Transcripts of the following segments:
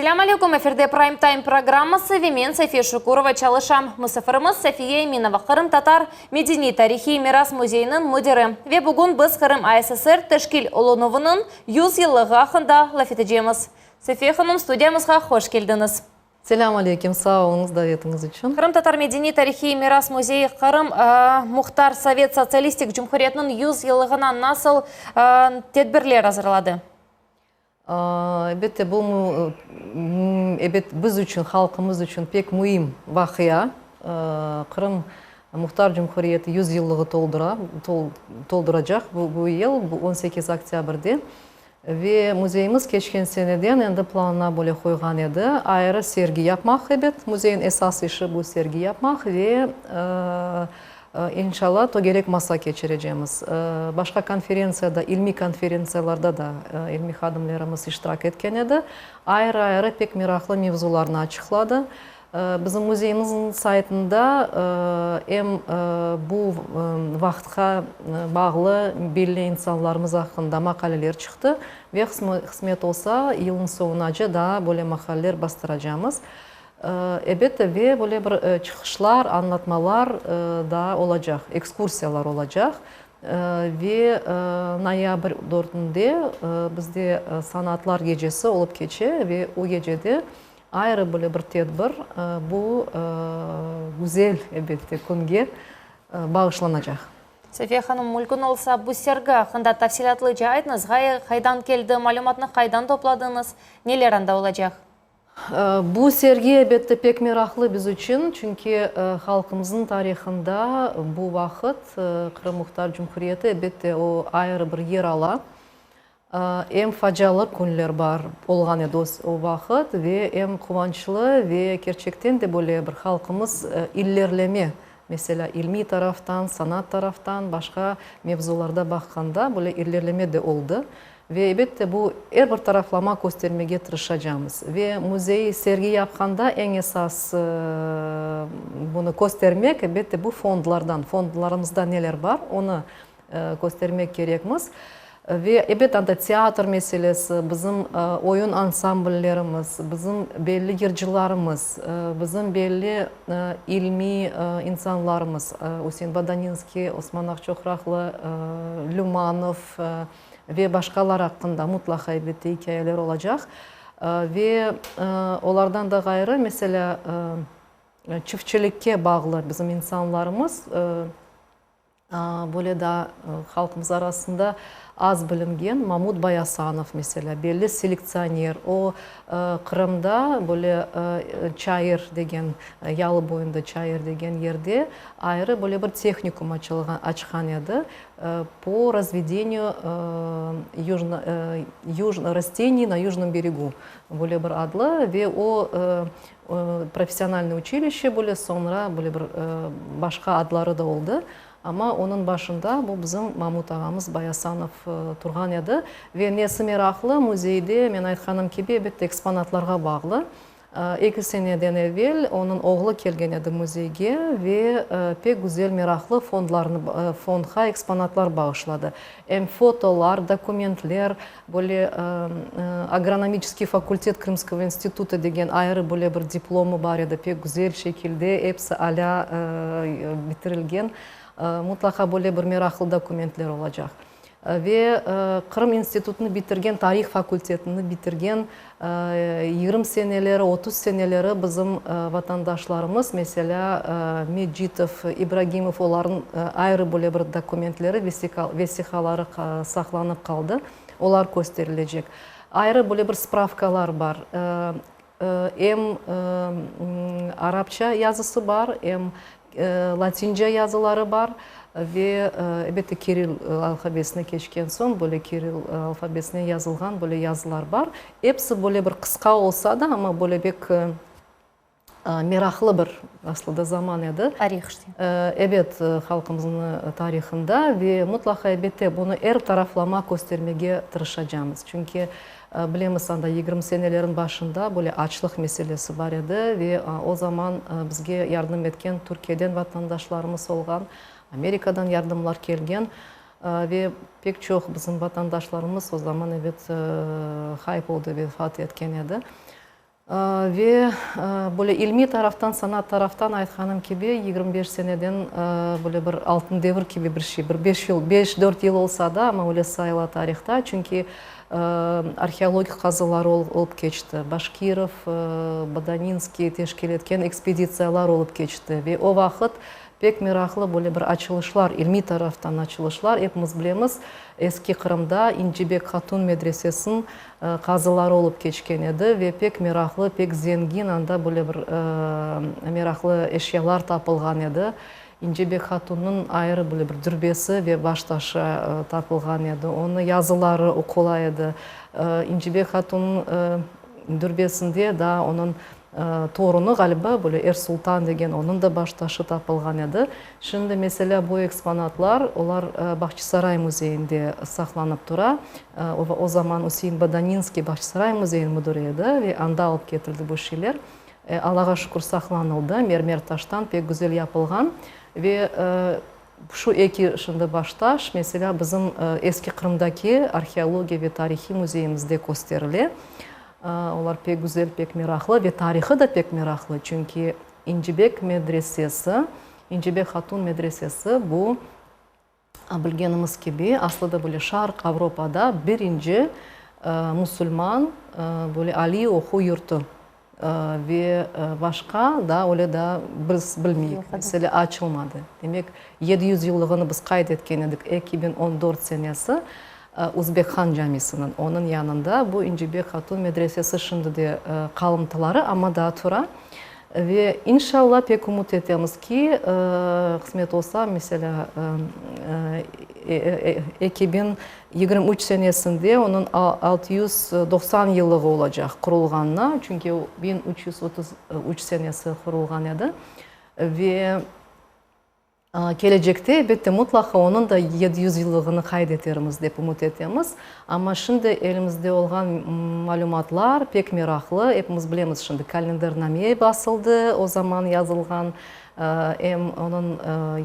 Selâm aleyküm, efirde Prime Time programması ve men Safiye Şukurova çalışam. Musafirimiz Safiye Eminova, Qırımtatar medeniy-tarihiy miras müzeyiniñ müdiri. Ve bugün biz Qırım ASSR teşkil olunuvınıñ 100 yıllığı aqqında laf etecemiz. Safiye hanım, studiyamızğa hoş keldiñiz. Selâm aleyküm, sağ oluñız davetiñiz içün. Qırımtatar medeniy-tarihiy miras müzeyi Qırım Muhtar Sovet Sotsialistik Cumhuriyetiniñ 100 yıllığına nasıl tedbirler azırladı? Elbette, bu, ebet, biz içün, halqımız içün pek müim vaqia. Qırım Muhtar Cumhuriyeti 100 yıllığı toldura, tolduracaq bu yıl, bu 18 oktâbrde. Ve müzeyimiz keçken seneden endi planına böyle qoyğan edi, ayrı sergi yapmaq, ebet, müzeyniñ esas işi bu sergi yapmaq ve İnşalla, tögerek masa keçirecemiz. Başqa konferentsiyada, ilmiy konferentsiyalarda da ilmiy hadimlerimiz iştirak etken edi. Ayrı-ayrı pek meraqlı mevzularnı açıqladı. Bizim müzeyimizniñ saytında em bu vaqıtqa bağlı belli insanlarımız aqqında maqaleler çıqtı ve qısmet olsa, yılnıñ soñunace daa böyle maqaleler bastıracamız. Elbette, ve böyle bir çıqışlar, añlatmalar daa olacaq, ekskursiyalar olacaq. Ve noyabr dörtünde bizde sanatlar gecesi olıp keçe ve o gecede ayrı böyle bir tedbir bu güzel, elbette, künge bağışlanacaq. Safiye hanım, mümkün olsa, bu sergi aqqında tafsilâtlıca aytıñız, ğaye qaydan keldi, malümatnı qaydan topladıñız, neler anda olacaq? Bu sergi, elbette, pek meraqlı biz içün, çünki halqımıznıñ tarihında bu vaqıt Qırım Muhtar Cumhuriyeti, elbette, o ayrı bir yer ala. Em facialı künler bar olğan edi o vaqıt ve em quvançlı ve kerçekten de böyle bir halqımız ilerleme, meselâ, ilmiy taraftan, sanat taraftan, başqa mevzularda baqqanda böyle ilerleme de oldı. Ve, elbette, bu er bir taraflama köstermege tırışacamız. Ve müzey sergi yapqanda eñ esas bunı köstermek, elbette, bu fondlardan, fondlarımızda neler bar, onı köstermek kerekmiz. Ve, ebet, anda teatr meselesi, bizim oyun ansambllerimiz, bizim belli yırcılarımız, bizim belli ilmiy insanlarımız, Üsein Bodaninskiy, Osman Aqçoqraqlı, Lümanov, Ve başqalar aqqında mutlaqa, elbette, ikâyeler olacaq. Ve olardan da ğayrı, meselâ, çiftçilikke bağlı bizim insanlarımız, böyle daa halqımız arasında az bilingen Mamut Bayasanov, meselâ, belli selektsioner, o, Qırımda böyle Çayır degen, yalı boyunda Çayır degen yerde ayrı böyle bir tehnikum açqan edi. Po razvedeniyu rasteniy na yujnom beregu böyle bir adlı ve o professionalnıy uçilişçe böyle soñra böyle bir başqa adları da oldı. Amma onıñ başında bu bizim Mamut ağamız Bayasanov turğan edi. Ve nesi meraqlı, müzeyde, men aytqanım kibi, elbette, eksponatlarğa bağlı. Eki seneden evel onıñ oğlu kelgen edi müzeyge ve pek güzel, meraqlı fondlarnı, fondğa eksponatlar bağışladı. Em fotolar, dokumentler, böyle Agronomiçeskiy fakultet Krımskogo instituta degen ayrı böyle bir diplomı bar edi, pek güzel şekilde, episi alâ bitirilgen. Mutlaqa böyle bir meraqlı dokumentler olacaq. Ve Qırım institutını bitirgen, tarih fakultetini bitirgen yigirmi seneleri, 30 seneleri bizim vatandaşlarımız, meselâ, Mecitov, İbragimov, olarnıñ ayrı böyle bir dokumentleri, vesiqaları saqlanıp qaldı, olar kösterilecek. Ayrı böyle bir spravkalar bar, em arapça yazısı bar, em latinca yazıları bar ve, elbette, kiril alfabesine keçken soñ, böyle kiril alfabesine yazılğan böyle yazılar bar. Episi böyle bir qısqa olsa da, amma böyle pek meraqlı bir aslı da zaman edi. Tarih işte. Ebet, halqımıznıñ tarihında ve mutlaqa, elbette, bunı er taraflama köstermege tırışacamız. Çünki Bilemiz, anda 20 senelerin başında böyle açlıq meselesi bar edi ve o zaman bizge yardım etken Türkiyeden vatandaşlarımız olğan, Amerikadan yardımlar kelgen ve pek çoq bizim vatandaşlarımız o zaman, ebet, ğayıp oldı, vefat etken edi. Ve böyle ilmiy taraftan, sanat taraftan aytqanım kibi, 25 seneden böyle bir altın devir kibi bir şey, bir beş yıl, beş, dört yıl olsa da, amma öyle sayıla tarihta, çünki arheologik qazılar olıp keçti, Başkirov, Bodaninskiy teşkil etken ekspeditsiyalar olıp keçti ve o vaqıt pek meraqlı böyle bir açılışlar, ilmiy taraftan açılışlar, epimiz bilemiz, Eski Qırımda İncibek Hatun medresesiniñ qazıları olıp keçken edi ve pek meraqlı, pek zengin anda böyle bir meraqlı eşyalar tapılğan edi. İncebek Hatunnıñ ayrı böyle bir dürbesi ve baştaşı tapılğan edi, onıñ yazıları oqula edi. İncebek Hatunnıñ dürbesinde daa onıñ Torunı, ğaliba, böyle Er Sultan degen, onıñ da baştaşı tapılğan edi. Şimdi, meselâ, bu eksponatlar, olar Bağçasaray müzeyinde saqlanıp tura. O zaman Üsein Bodaninskiy Bağçasaray müzeyiniñ müdiri edi ve anda alıp ketildi bu şeyler. Allağa şükür, saqlanıldı, mermer taştan pek güzel yapılğan. Ve şu eki şimdi baştaş, meselâ, bizim Eski Qırımdaki arheologiya ve tarihiy müzeyimizde kösterile. Olar pek güzel, pek meraqlı ve tarihı da pek meraqlı, çünki İncibek medresesi, İncibek Hatun medresesi bu, bilgenimiz kibi, aslı da böyle Şarq Avropada birinci musulman böyle aliy oquv yurtu ve başqa da öyle da biz bilmeyik, meselâ, açılmadı. Demek, 700 yıllığını biz qayd etken edik, 2014 senesi. Uzbek Han camisiniñ, onıñ yanında bu İncibek Hatun medresesi şimdi de qalımtıları, amma daa tura. Ve inşalla pek ümüt etemiz ki, qısmet olsa, meselâ, 2023 senesinde onıñ 690 yıllığı olacaq qurulğanına, çünki o 1333 senesi qurulğan edi. Ve Kelecekte, elbette, mutlaqa onıñ da 700 yıllığını qayd etermiz, dep ümüt etemiz. Amma şimdi elimizde olğan malümatlar pek meraqlı. Epimiz bilemiz, şimdi kalendarname basıldı, o zaman yazılğan, em onıñ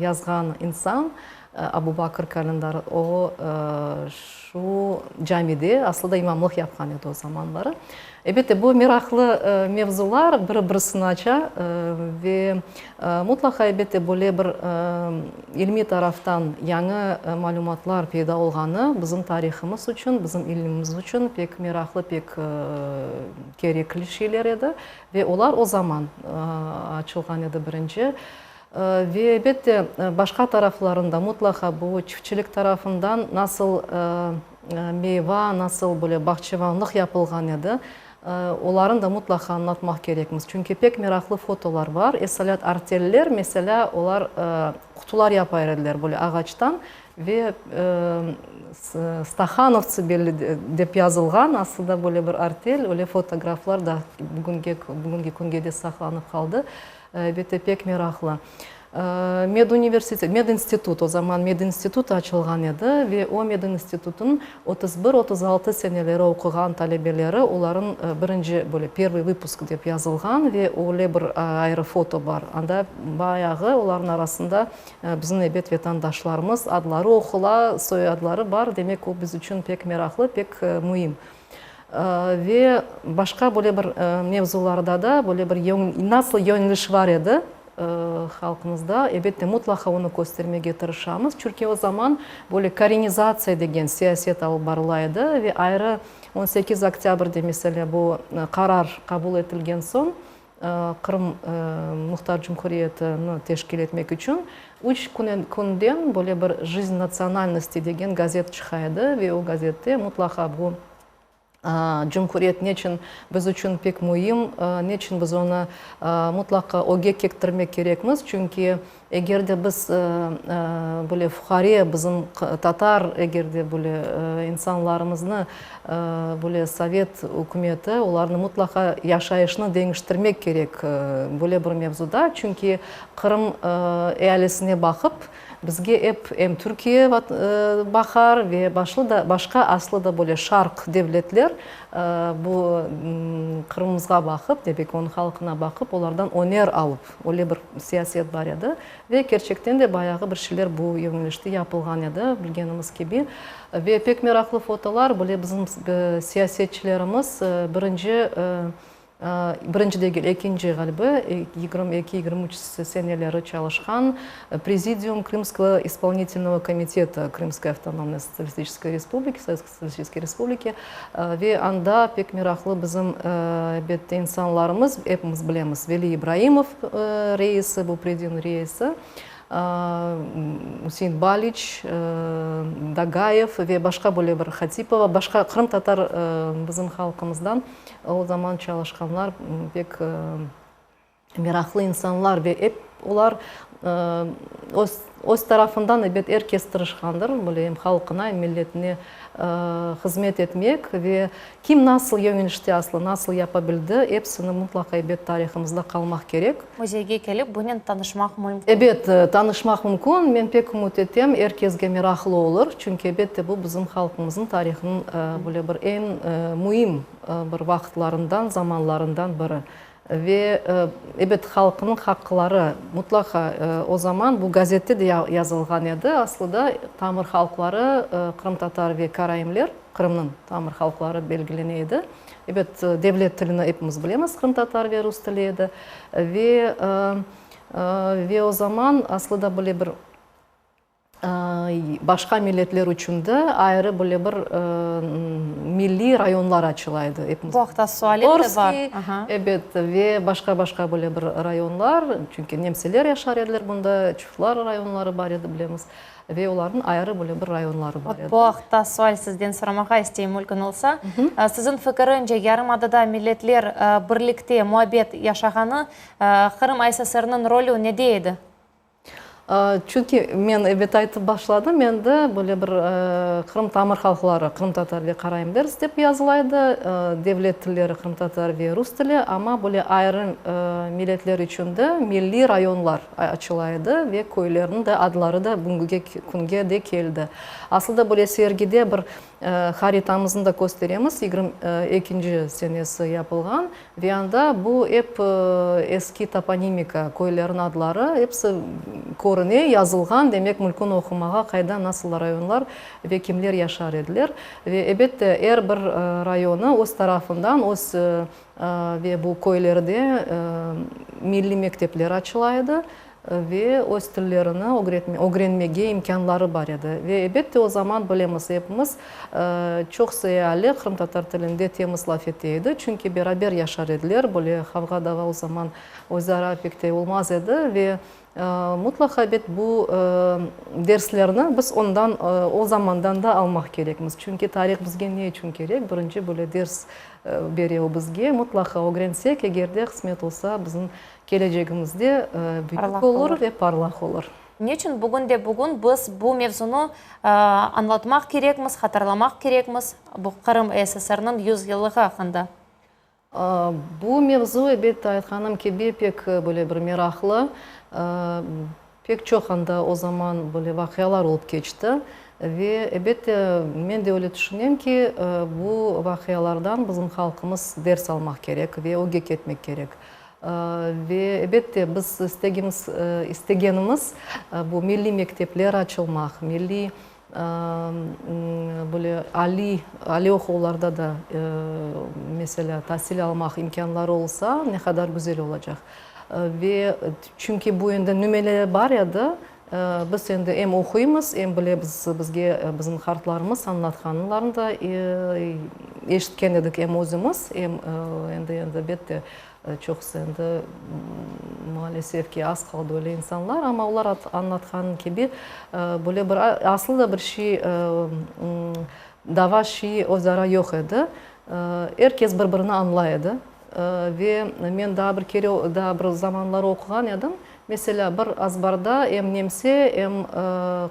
yazğan insan, Abu Bakr Kalendar, o, şu camide aslı da imamlıq yapqan edi o zamanları. Elbette, bu meraqlı mevzular biri-birisini aça ve mutlaqa, elbette, böyle bir ilmiy taraftan yañı malümatlar peyda olğanı bizim tarihımız içün, bizim ilimimiz içün pek meraqlı, pek kerekli şeyler edi ve olar o zaman açılğan edi birinci. Ve, elbette, başqa taraflarında mutlaqa bu çiftçilik tarafından nasıl meyva, nasıl böyle bağçevanlıq yapılğan edi, olarnı da mutlaqa añlatmaq kerekmiz. Çünki pek meraqlı fotolar bar. Esalet arteller, meselâ, olar qutular yapa ediler böyle ağaçtan ve Stahanovtsı belli dep yazılğan, aslında böyle bir artel, öyle fotograflar da bugünge bugünki künge de saqlanıp qaldı. Elbette, pek meraqlı. Meduniversitet, medinstitut, o zaman medinstitut açılğan edi ve o medinstitutnıñ 31, 36 seneleri oquğan talebeleri, olarnıñ birinci, böyle, pervıy vıpusk dep yazılğan ve öyle bir ayrı foto bar. Anda bayağı olarnıñ arasında bizim, ebet, vetandaşlarımız, adları oqula, soyadları bar. Demek, o biz içün pek meraqlı, pek müim. Ve başqa böyle bir mevzularda da böyle bir nasıl yöneliş bar edi halqımızda, elbette, mutlaqa onı köstermege tırışamız. Çünki o zaman böyle korenizatsiya degen siyaset alıp barıla edi ve ayrı 18 oktâbrde, meselâ, bu qarar qabul etilgen soñ, Qırım Muhtar Cumhuriyetini teşkil etmek içün üç künden böyle bir Jizn natsionalnosti degen gazet çıqa edi ve o gazette mutlaqa bu cumhuriyet neçün biz içün pek müim, neçün biz onı mutlaqa ögge kektirmek kerekmiz, çünki Eger de biz böyle fuqare, bizim tatar, eger de böyle insanlarımıznı böyle sovet ükümeti olarnı mutlaqa yaşayışını deñiştirmek kerek böyle bir mevzuda. Çünki Qırım ealisine baqıp, bizge ep em Türkiye baqar ve başlı da başqa aslı da böyle şarq devletler bu Qırımımızğa baqıp, demek onıñ halqına baqıp, olardan öner alıp, Öyle bir siyaset bar edi ve kerçekten de bayağı bir şeyler bu yönelişte yapılğan edi, bilgenimiz kibi. Ve pek meraqlı fotolar, böyle bizim siyasetçilerimiz birinci. Birinci degil, ekinci, ğaliba, 22, 23 seneleri çalışqan Prezidium Krımskogo ispolinitelnogo komiteta Krımskoy avtonomnoy sotsialistiçeskoy respubliki, Sovetskoy sotsialistiçeskoy respubliki, ve anda pek meraqlı bizim, elbette, insanlarımız, epimiz bilemiz, Veli İbraimov reisi, bu prezidiumnıñ reisi, Üsein Baliç, Dagayev ve başqa böyle bir Hatipova, başqa qırımtatar bizim halqımızdan o zaman çalışqanlar pek meraqlı insanlar ve ep olar öz öz tarafından ebet er kes tırışqandır, böyle em halqına, em milletine hızmet etmek ve kim nasıl yöñelişte aslı nasıl yapa bildi, epsini mutlaqa ebet tarihımızda qalmaq kerek. Müzeyge kelip bunen tanışmaq mümkün. Ebet, tanışmaq mümkün. Men pek ümüt etem, er kesge meraqlı olur. Çünki, ebette, bu bizim halqımıznıñ tarihınıñ böyle bir eñ müim bir vaqıtlarından, zamanlarından biri. Ve, ebet, halqınıñ haqqları mutlaqa o zaman bu gazette de yazılğan edi. Aslı da tamır halqları, qırımtatar ve karaimler, Qırımnıñ tamır halqları belgilene edi. Ebet, devlet tilini epimiz bilemiz, qırımtatar ve rus tili edi. Ve, ve o zaman aslı da böyle bir başqa milletler içün de ayrı böyle bir milliy rayonlar açıla edi. Epimiz Bu aqta sualim de bar. Ebet, ve başqa-başqa böyle bir rayonlar, çünki nemseler yaşar ediler bunda, çuflar rayonları bar edi, bilemiz. Ve olarnıñ ayrı böyle bir rayonları bar edi. Bu aqta sual sizden soramağa isteyim, mümkün olsa. Siziñ fikirince, yarımadada milletler birlikte, muabbet yaşağanı Qırım ASSRniñ rolü nede edi? Çünki men, ebet, aytıp başladım, endi böyle bir Qırım tamır halqları, qırımtatar ve qaraimler dep yazıla edi, devlet tilleri qırımtatar ve rus tili, amma böyle ayrı milletler içün de milliy rayonlar açıla edi ve köylerniñ de adları da bugünge künge de keldi. Aslı da böyle sergide bir Haritamıznı da kösteremiz, 22-nci senesi yapılğan ve anda bu ep eski toponimika, köylerniñ adları episi körüne, yazılğan, demek mülkün oqumağa qayda, nasıl rayonlar ve kimler yaşar ediler. Ve ebette er bir rayonı öz tarafından, öz ve bu köylerde milliy mektepler açıla edi. Ve öz tillerini ögrenmege imkânları bar edi. Ve ebette o zaman bilemiz epimiz, çoqsu eali qırımtatar tilinde temiz laf ete edi, çünki beraber yaşar ediler, böyle qavğa-dava o zaman özara pek te olmaz edi ve mutlaqa ebet bu derslerni biz ondan o zamandan da almaq kerekmiz. Çünki tarih bizge ne içün kerek? Birinci böyle ders bere o bizge, mutlaqa ögrensek, eger de qısmet olsa bizim Kelecegimizde büyük olur ve parlaq olur. Ne içün bugün de bugün biz bu mevzunı añlatmaq kerekmiz, hatırlamaq kerekmiz, bu Qırım SSRniñ 100 yıllığı aqqında? Bu mevzu, elbette, aytqanım kibi, pek böyle bir meraqlı. Pek çoq anda o zaman böyle vaqialar olıp keçti. Ve, elbette, men de öyle tüşünem ki, bu vaqialardan bizim halqımız ders almaq kerek ve ögge ketmek kerek. Ve, elbette, biz istegimiz, istegenimiz bu milliy mektepler açılmaq, milliy böyle aliy, aliy oquvlarda da, meselâ, tasil almaq imkânları olsa, ne qadar güzel olacaq. Ve çünki bu endi nümele bar edi, biz endi em oquymız, em bilemiz, bizge bizim qartlarımız añlatqanlarını da eşitken edik em özümiz, em endi, endi, elbette, çoqusı endi, maalesef ki, az qaldı öyle insanlar, amma olar añlatqanı kibi, böyle bir aslı da bir şey, dava şey özara yoq edi, er kes bir-birini añlay edi. Ve men daa bir kere, daa bir zamanları oquğan edim, meselâ, bir azbarda em nemse, em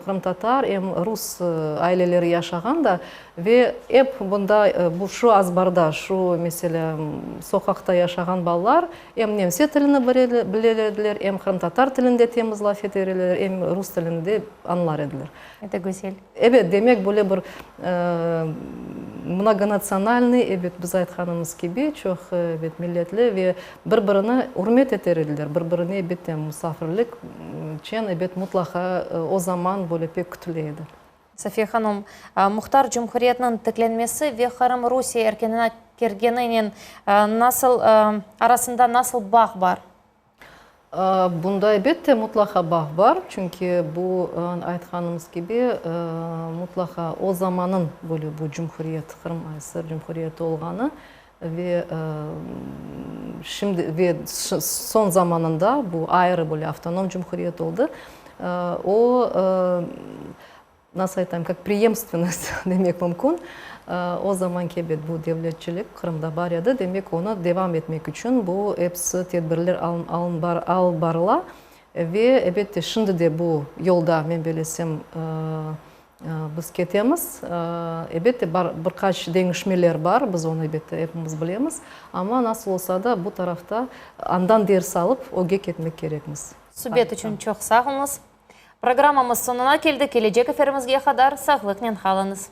qırımtatar, em rus aileleri yaşağan da, ve ep bunda, bu şu azbarda, şu, meselâ, soqaqta yaşağan balalar em nemse tilini bilir ediler, em qırımtatar tilinde temiz laf eter ediler, em rus tilini de añlar ediler. Ne de güzel. Ebet, demek, böyle bir mnogonatsionalnıy, ebet, biz aytqanımız kibi, çoq, ebet, milletli ve bir-birini ürmet eter ediler, bir-birine, elbette, musafirlik çen, ebet, mutlaqa o zaman böyle pek kütüle edi. Safiye hanım, Muhtar Cumhuriyetniñ tiklenmesi ve Qırım Rusiye erkânına kirgeninen nasıl arasında nasıl bağ bar? Bunda, elbette, mutlaqa bağ bar, çünki bu, aytqanımız kibi, mutlaqa o zamanıñ böyle bu cumhuriyet, Qırım ASSR Cumhuriyeti olğanı ve şimdi ve soñ zamanında bu ayrı böyle avtonom cumhuriyet oldı, o, Nasıl aytayım, kak preyemstvennost demek mümkün. O zamanki, ebet, bu devletçilik Qırımda bar edi, demek, onı devam etmek içün bu episi tedbirler alıp barıla. Ve, ebette, şimdi de bu yolda, men belesem, biz ketemiz. Ebette, bar, bir qaç deñişmeler bar, biz onı, ebette, epimiz bilemiz. Amma, nasıl olsa da, bu tarafta andan ders alıp, ögge ketmek kerekmiz. Subet içün çoq sağ oluñız. Programmamız soñuna keldi, kelecek efirimizge qadar sağlıqnen qalıñız.